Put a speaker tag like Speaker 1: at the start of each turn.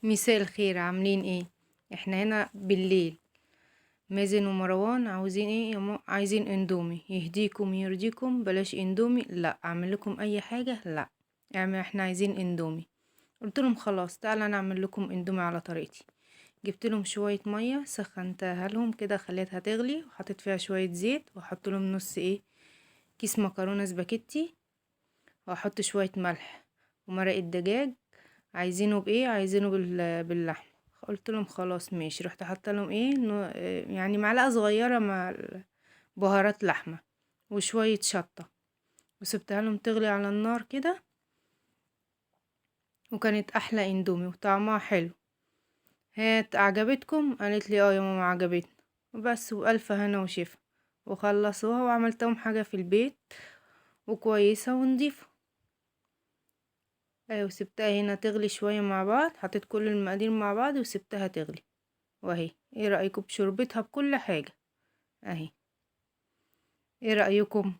Speaker 1: مساء الخير، عاملين ايه؟ احنا هنا بالليل. مازن ومروان عاوزين ايه يا عايزين اندومي. يهديكم يرضيكم بلاش اندومي، لا اعمل لكم اي حاجه، لا اعمل، احنا عايزين اندومي. قلت لهم خلاص تعالى نعمل لكم اندومي على طريقتي. جبت لهم شويه ميه سخنتها لهم كده، خليتها تغلي، وحطيت فيها شويه زيت، وحط لهم نص ايه كيس مكرونه سباكيتي، واحط شويه ملح ومرقه دجاج. عايزينه بايه؟ عايزينه باللحمه. قلت لهم خلاص ماشي. رحت حاطه لهم ايه يعني معلقه صغيره مع بهارات لحمه وشويه شطه، وسبتها لهم تغلي على النار كده، وكانت احلى اندومي وطعمها حلو. هات عجبتكم؟ قالت لي اه يا ماما عجبتنا. وبس، والف هنا وشفا. وخلصوها وعملتهم حاجه في البيت وكويسه ونضيفه. ايوه، وسبتها هنا تغلي شويه مع بعض، حطيت كل المقادير مع بعض وسبتها تغلي. واهي ايه رايكم بشوربتها بكل حاجه اهي؟ ايه رايكم؟